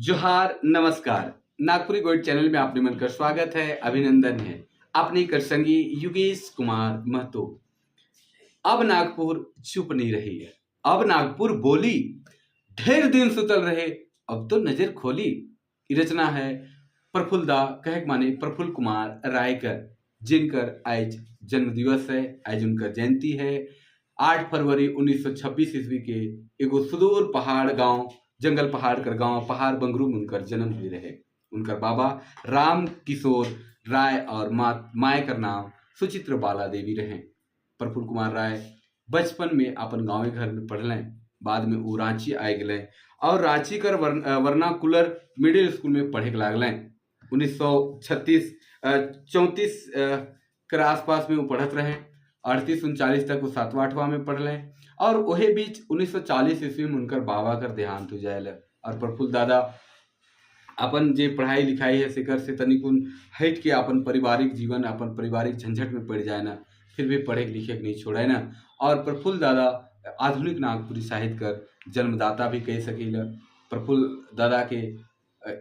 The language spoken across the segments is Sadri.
जोहार, नमस्कार। नागपुरी गोइड चैनल में आपने मन का स्वागत है, अभिनंदन है। अपने कर संगी युगेश कुमार महतो। अब नागपुर चुप नहीं रही है, अब नागपुर बोली। ढेर दिन सुतल रहे, अब तो नजर खोली। ई रचना है प्रफुल्लदा, कहे माने प्रफुल्ल कुमार रायकर, जिनकर आज जन्म दिवस है, आज उनका जयंती है। 8 फरवरी 1926 ईस्वी के एगो सुदूर पहाड़ गांव, जंगल पहाड़ कर गांव पहाड़ बंगरू में उनकर जन्म हुए रहे। उनकर बाबा राम किशोर राय और माँ माए कर नाम सुचित्र बाला देवी रहे। प्रफुल्ल कुमार राय बचपन में अपन गाँव घर में पढ़लें। बाद में वो रांची आए गए और रांची कर वर्नाकुलर मिडिल स्कूल में पढ़े के लागलें। 1936 34 कर आसपास में वो पढ़त रहे। 38 39 तक वो सातवां आठवां में पढ़लें और वही बीच 1940 ईस्वी में उनकर बाबा कर देहांत हो जाए और प्रफुल्ल दादा अपन जे पढ़ाई लिखाई है सेकर से तनिकुन हट के अपन पारिवारिक जीवन, अपन पारिवारिक झंझट में पड़ जाए ना, फिर भी पढ़े लिखे के नहीं छोड़े ना। और प्रफुल्ल दादा आधुनिक नागपुरी साहित्य कर जन्मदाता भी कह सकीला। प्रफुल्ल दादा के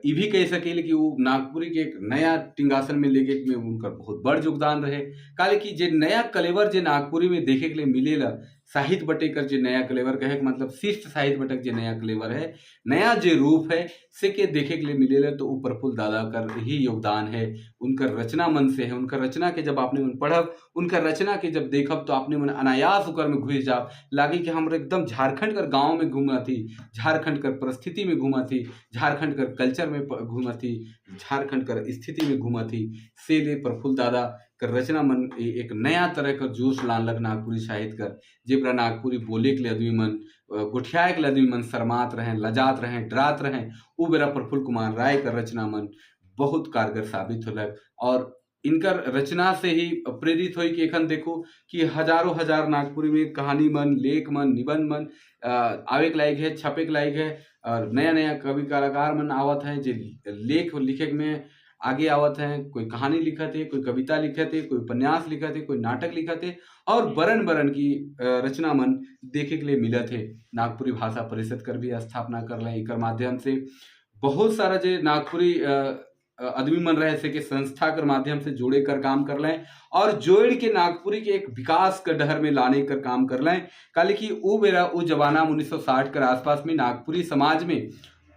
ई भी कह सकील कि वो नागपुरी के एक नया टिंगासन में लेके में उनका बहुत बड़ योगदान रहे। काले कि जे नया कलेवर जे नागपुरी में देखे के लिए मिलेला, साहित्य बटे कर जे नया कलेवर, कहे के मतलब शिष्ट साहित्य बटक जे नया कलेवर है, नया जे रूप है, से के देखे के लिए मिलेला तो उ प्रफुल्ल दादा कर ही योगदान है, उनकर रचना मन से है। उनकर रचना के जब आपने मन पढ़ब, उनकर रचना के जब देखब तो आपने मन अनायास ओकर में घुस जाब। लागी कि हम एकदम झारखंड कर गांव में घूमा थी, झारखंड कर परिस्थिति में घूमा थी, झारखंड कर कल्चर में घूमा थी, झारखंड कर स्थिति में घूमा थी। से ले प्रफुल्ल दादा कर रचना मन एक नया तरह का जोश लानलक नागपुरी साहित्य कर। जेकरा नागपुरी बोले के लिए आदमी मन, गोठियाए के लिए आदमी मन शर्मात रहें, लजात रहें, डरात रहें, उ बेरा प्रफुल्ल कुमार राय कर रचना मन बहुत कारगर साबित होलक। और इनकर रचना से ही प्रेरित होई कि एखन देखो कि हजारों हजार नागपुरी में कहानी मन, लेख मन, निबंध मन आवे के लायक है, छपे के लायक है और नया नया कवि कलाकार मन आवत हैं जे लेख लिखे में आगे आवत हैं। कोई कहानी लिखत है, कोई कविता लिखत है, कोई उपन्यास लिखत है, कोई नाटक लिखत है और बरन बरन की रचना मन देखे के लिए मिलत है। नागपुरी भाषा परिषद कर भी स्थापना कर रहे। एकर माध्यम से बहुत सारा जे नागपुरी आदमी मन रहे से के संस्था कर माध्यम से जोड़े कर काम कर लें और जोड़ के नागपुरी के एक विकास कर डहर में लाने कर काम कर लें। काले कि उ बेरा, उ जमाना 1960 कर आसपास में नागपुरी समाज में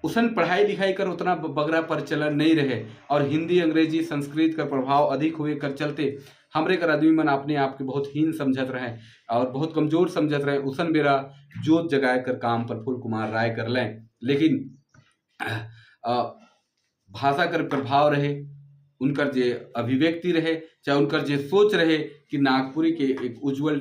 उसन पढ़ाई लिखाई कर उतना बगरा प्रचलन नहीं रहे और हिंदी, अंग्रेजी, संस्कृत का प्रभाव अधिक हुए कर चलते हमरे कर आदमी मन अपने आप के बहुत हीन समझत रहे और बहुत कमजोर समझत रहे। उसन बेरा जोत जगाए कर काम प्रफुल्ल कुमार राय कर लें। लेकिन भाषा कर प्रभाव रहे, उनकर जे अभिव्यक्ति रहे, चाहे उनकर जे सोच रहे कि नागपुरी के एक उज्जवल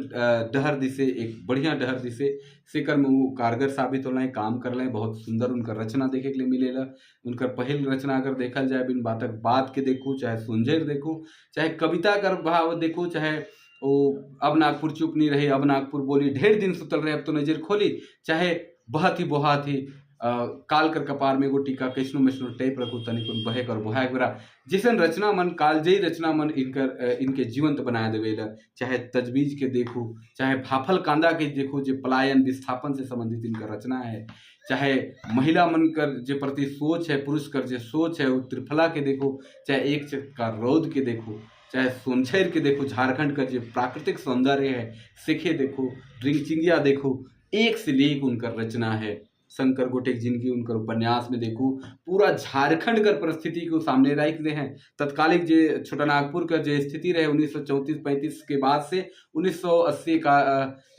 डहर दिसे, एक बढ़िया डहर दिसे, सेकर में वो कारगर साबित होलें, काम कर लें। बहुत सुंदर उनकर रचना देखे के लिए मिलेला। उनकर पहिल रचना अगर देखल जाए, बिन बातक बात के देखू, चाहे सुनझेर देखू, चाहे कविता कर भाव देखू, चाहे वो अब नागपुर चुप नहीं रहे, अब नागपुर बोली, ढेर दिन सुतल रहे, अब तो नजर खोली, चाहे बहत ही बोहात ही काल कर कपार में एगो टीका कैसनो मैसनो टेप रखू तनिकुन बहे कर बोहाए बेरा जैसन रचना मन, कालजयी रचना मन इनकर इनके जीवंत बनाए देवेला। चाहे तजवीज के देखू, चाहे भाफल कांदा के देखू, जे पलायन विस्थापन से संबंधित इनकर रचना है, चाहे महिला मन कर जे प्रति सोच है, पुरुष कर जे सोच है वो त्रिफला के देखो, चाहे एक चक्का रौद के देखो, चाहे सोनझेर के देखो, झारखंड का जो प्राकृतिक सौंदर्य है सेखे देखो, रिंगचिंगिया देखो, एक से एक उनकर रचना है। शंकर गोटेक जिनकी उनकर उपन्यास में देखो, पूरा झारखंड कर परिस्थिति को सामने रख दे हैं। तत्कालिक जे छोटा नागपुर का जो स्थिति रहे 1934-35 के बाद से 1980 का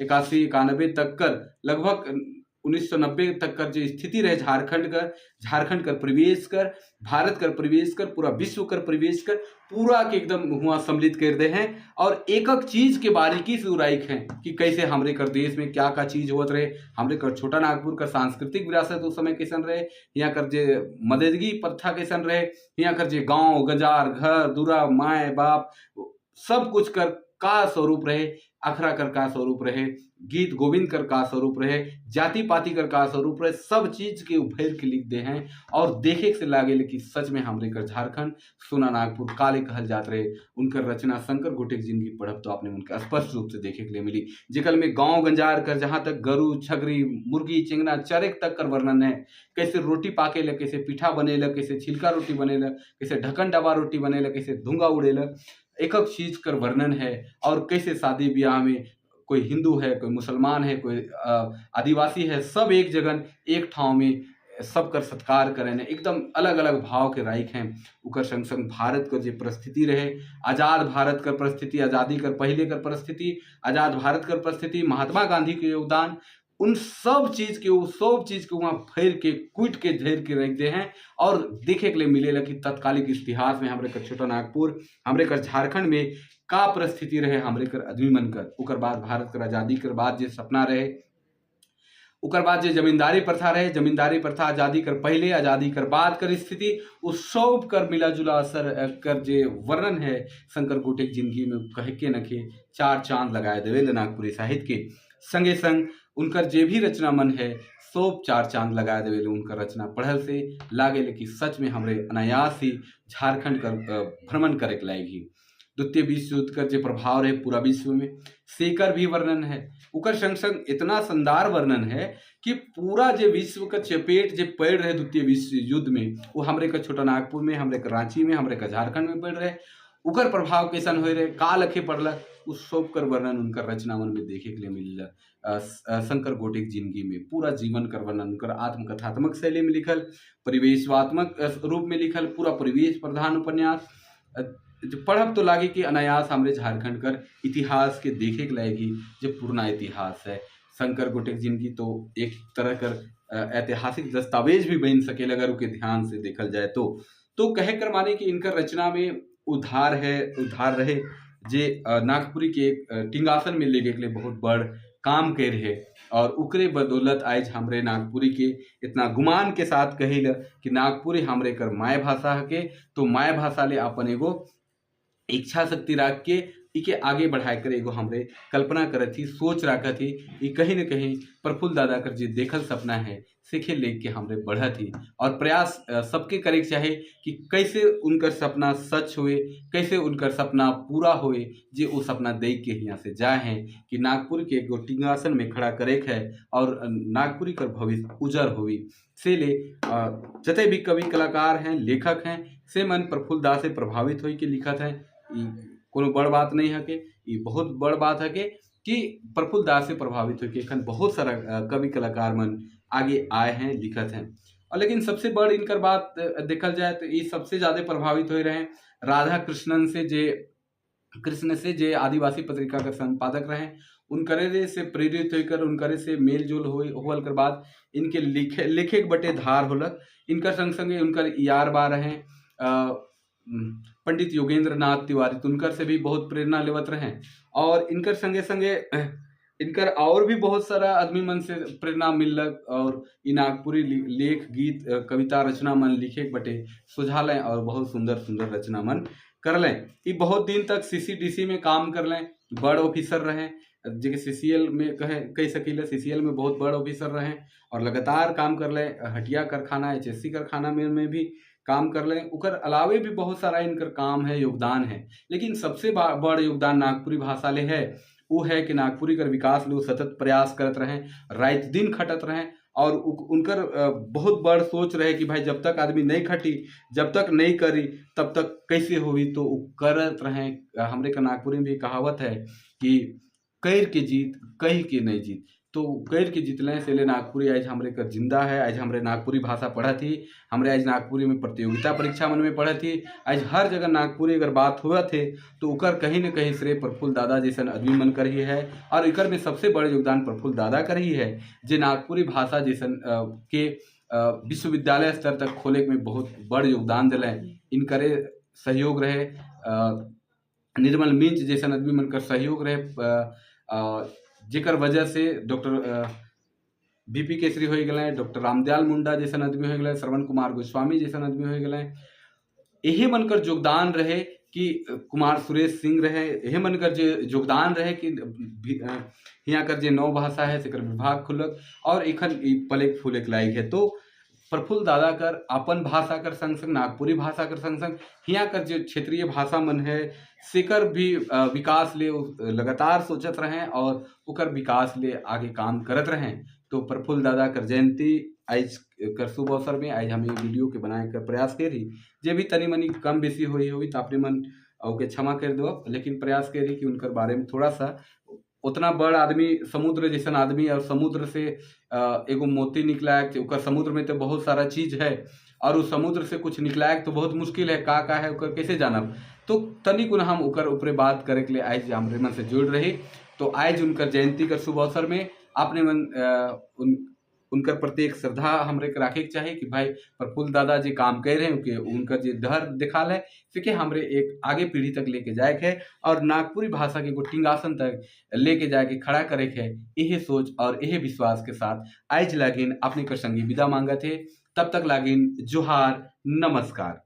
81 91 तक कर, लगभग 1990 तक कर जो स्थिति रहे झारखंड कर प्रवेश कर, भारत कर प्रवेश कर, पूरा विश्व कर प्रवेश कर, पूरा के एकदम हुआ सम्मिलित कर दे हैं और एक एक चीज के बारीकी से उराइक हैं कि कैसे हमरे कर देश में क्या का चीज होत रहे, हमरे कर छोटा नागपुर का सांस्कृतिक विरासत उस समय कैसन रहे, यहाँ कर जे मददगी प्रथा कैसन रहे, यहाँ कर जे गांव गजार घर दुरा माए बाप सब कुछ कर का स्वरूप रहे, अखरा कर का स्वरूप रहे, गीत गोविंद कर का स्वरूप रहे, जाति पाति कर का स्वरूप रहे, सब चीज के उभेर के लिख दे हैं। और देखे से लागे कि सच में हमरे कर झारखंड सोना नागपुर काले कहल जात रहे। उनकर रचना शंकर गोटे की जिंदगी पढ़ब तो आपने उनका स्पष्ट रूप से देखे के लिए मिली, जेकल में गांव गंजार कर जहाँ तक गरु छगरी मुर्गी चिंगना चरेक तक कर वर्णन है। कैसे रोटी पाके ल, कैसे पीठा बनेला, कैसे छिलका रोटी बनेला, कैसे ढक्कन डबा रोटी बनेला, कैसे धुंगा उड़ेला, एक एक चीज कर वर्णन है। और कैसे शादी ब्याह में कोई हिंदू है, कोई मुसलमान है, कोई आदिवासी है, सब एक जगन एक ठाव में सब कर सत्कार करें, एकदम अलग अलग भाव के राइक हैं। उकर संग संग भारत कर जो परिस्थिति रहे, आज़ाद भारत कर परिस्थिति, आज़ादी कर पहले कर परिस्थिति, आज़ाद भारत कर परिस्थिति, महात्मा गांधी के योगदान, उन सब चीज़ के वो सब चीज़ के वहाँ फेर के कूट के झेर के रख दे हैं। और देखे के लिए मिले कि तत्कालिक इतिहास में हमरे कर छोटा नागपुर, हमरे कर झारखंड में का परिस्थिति रहे हमरे कर आदमी मन कर। उकर बाद भारत कर आज़ादी कर बाद जे सपना रहे, उकर बाद जे जमींदारी प्रथा रहे, जमींदारी प्रथा आज़ादी कर पहले, आज़ादी कर बाद कर स्थिति, उस सब कर मिला जुला असर कर जे वर्णन है शंकर गोटे की जिंदगी में कह के नखे चार चांद लगाए देवे नागपुरी साहित्य के। संगे संग उनकर जे भी रचना मन है सब चार चांद लगा देवे। उनकर रचना पढ़ल से लागे कि सच में हमरे अनायास ही झारखंड कर भ्रमण करे के लायक ही। द्वितीय विश्व युद्ध कर जो प्रभाव रहे पूरा विश्व में सेकर भी वर्णन है। उकर संग संग इतना शानदार वर्णन है कि पूरा जे विश्व का चपेट जे पड़ रहे द्वितीय विश्व युद्ध में, वो हमरे का छोटा नागपुर में, हमरे का रांची में, हमरे का झारखंड में पड़ रहे, उकर प्रभाव कैसन हो रहे, का लखे पड़ल, उस सब कर वर्णन उनकर रचना मन में देखे के लिए मिलल। शंकर गोटे के जिंदगी में पूरा जीवन कर वर्णन उनकर आत्मकथात्मक शैली में लिखल, परिवेशवात्मक रूप में लिखल, पूरा परिवेश प्रधान उपन्यास जो पढ़ब तो लागे कि अनायास हमरे झारखंड कर इतिहास के देखे के लायक ही जो पुराना इतिहास है। शंकर गोटे के जिंदगी तो एक तरह कर ऐतिहासिक दस्तावेज भी बन सके अगर उके ध्यान से देखल जाए तो कहे कर माने कि इनकर रचना में उधार है, उधार रहे जे नागपुरी के एक टिंगासन में लेके के लिए बहुत बड़ काम कर रहे। और उकरे बदौलत आज हमरे नागपुरी के इतना गुमान के साथ कहिल कि नागपुरी हमरे कर my भाषा हके, तो my भाषा ले अपन एगो इच्छा शक्ति रख के इके आगे बढ़ाए कर एगो हमरे कल्पना करत थी, सोच रखत थी। ये कहीं न कहीं प्रफुल्ल दादा कर जे देखल सपना है सीखे लेके के हमरे बढ़त थी। और प्रयास सबके करे के चाहे कि कैसे उनकर सपना सच हुए, कैसे उनकर सपना पूरा हुए, जे वो सपना देख के यहाँ से जाए हैं कि नागपुर के एगो टिंगासन में खड़ा करे है और नागपुरी कर भविष्य उजर हुई। से ले जते भी कवि कलाकार हैं, लेखक हैं, से मन प्रफुल्ल दास से प्रभावित होई के लिखत हैं। कोनो बड़ बात नहीं है के, ये बहुत बड़ बात है कि प्रफुल्ल दास से प्रभावित होके एखन बहुत सारा कवि कलाकार मन आगे आए हैं, लिखत हैं। और लेकिन सबसे बड़ इनकर बात देखल जाए तो ये सबसे ज़्यादा प्रभावित हो रहे हैं राधा कृष्णन से, जे कृष्ण से जे आदिवासी पत्रिका के संपादक रहे, उनकरे से प्रेरित होकर उनकरे से मेल जोल होल कर बाद इनके लिखे लिखे के बटे धार होलक। इनकर संग संगे उनकर यार बा रहे पंडित योगेंद्र नाथ तिवारी, तो उनकर से भी बहुत प्रेरणा लेवत रहे। और इनकर संगे संगे इनकर और भी बहुत सारा आदमी मन से प्रेरणा मिललक और इ नागपुरी लेख गीत कविता रचना मन लिखे बटे सुझालें और बहुत सुंदर सुंदर रचना मन कर लें। ये बहुत दिन तक सीसीडीसी में काम कर लें, बड़ ऑफिसर रहे, जेके सीसीएल में कहे कह सकीले, सीसीएल में बहुत बड़ ऑफिसर रहे और लगातार काम कर लें। हटिया कारखाना, एचएससी कारखाना में भी काम कर लें। उकर अलावे भी बहुत सारा इनकर काम है, योगदान है। लेकिन सबसे बड़ योगदान नागपुरी भाषा ले है, वो है कि नागपुरी कर विकास ले सतत प्रयास करत रहें, रात दिन खटत रहें। और उनकर बहुत बड़ सोच रहे कि भाई जब तक आदमी नहीं खटी, जब तक नहीं करी, तब तक कैसे होई, तो उ करत रहें। हमरे का नागपुरी में भी कहावत है कि कैर के जीत कह के नहीं जीत, तो कैर के जीतले से ले नागपुरी आज हमरे कर जिंदा है। आज हमरे नागपुरी भाषा पढ़त ही, हमरे आज नागपुरी में प्रतियोगिता परीक्षा मन में पढ़त ही, आज हर जगह नागपुरी अगर बात हुआ थे तो उकर कहीं न कहीं श्रेय प्रफुल्ल दादा जैसन आदमी मन कर ही है। और इकर में सबसे बड़े योगदान प्रफुल्ल दादा कर ही है, जे नागपुरी भाषा जैसन के विश्वविद्यालय स्तर तक खोले में बहुत बड़ योगदान दिले। इनकरे सहयोग रहे, निर्मल मिंज जैसन आदमी मन कर सहयोग रहे, जेकर वजह से डॉक्टर बीपी केसरी हो गए, डॉक्टर रामदयाल मुंडा जैसन आदमी हो गए, श्रवण कुमार गोस्वामी जैसन आदमी हो गए। यही मन कर योगदान रहे कि कि कुमार सुरेश सिंह रहे, एहे मन कर जे योगदान रहे कि हियाँ कर जे नौ भाषा है सेकर विभाग खुलक और एखन ई पलेक फूलेक लायक है। तो प्रफुल्ल दादा कर अपन भाषा कर संग संग नागपुरी भाषा कर संग संग हियाँ कर जो क्षेत्रीय भाषा मन है सेकर भी विकास ले लगातार सोचत रहें और ओकर विकास ले आगे काम करत रहें। तो प्रफुल्ल दादा कर जयंती आज कर शुभ अवसर में आज हम ये वीडियो के बनाए कर प्रयास करी। जे भी तनी मनी कम बेसी हुई हुई तो अपने मन ओके क्षमा कर दो, लेकिन प्रयास करी कि उनकर बारे में थोड़ा सा उतना बड़ आदमी, समुद्र जैसन आदमी और समुद्र से एगो मोती निकला है, ओकर समुद्र में तो बहुत सारा चीज है और उस समुद्र से कुछ निकलाए तो बहुत मुश्किल है, का का है ओकर कैसे जानब। तो तनिक हम ओकर ऊपर बात करे के लिए आज हमरे मन से जुड़ रही। तो आज उनकर जयंती कर शुभ अवसर में अपने मन उनकर प्रत्येक श्रद्धा हमरे के राखे के चाही कि भाई प्रफुल्ल दादा जी काम कर रहे हैं, उनके उनका जे डहर दिखाल है से हमरे एक आगे पीढ़ी तक लेके जाए के है और नागपुरी भाषा के एगो टिंगासन तक लेके जाके खड़ा करे के है। यही सोच और यही विश्वास के साथ आज लागिन अपने कर संगी विदा मांगत है। तब तक लागिन जोहार, नमस्कार।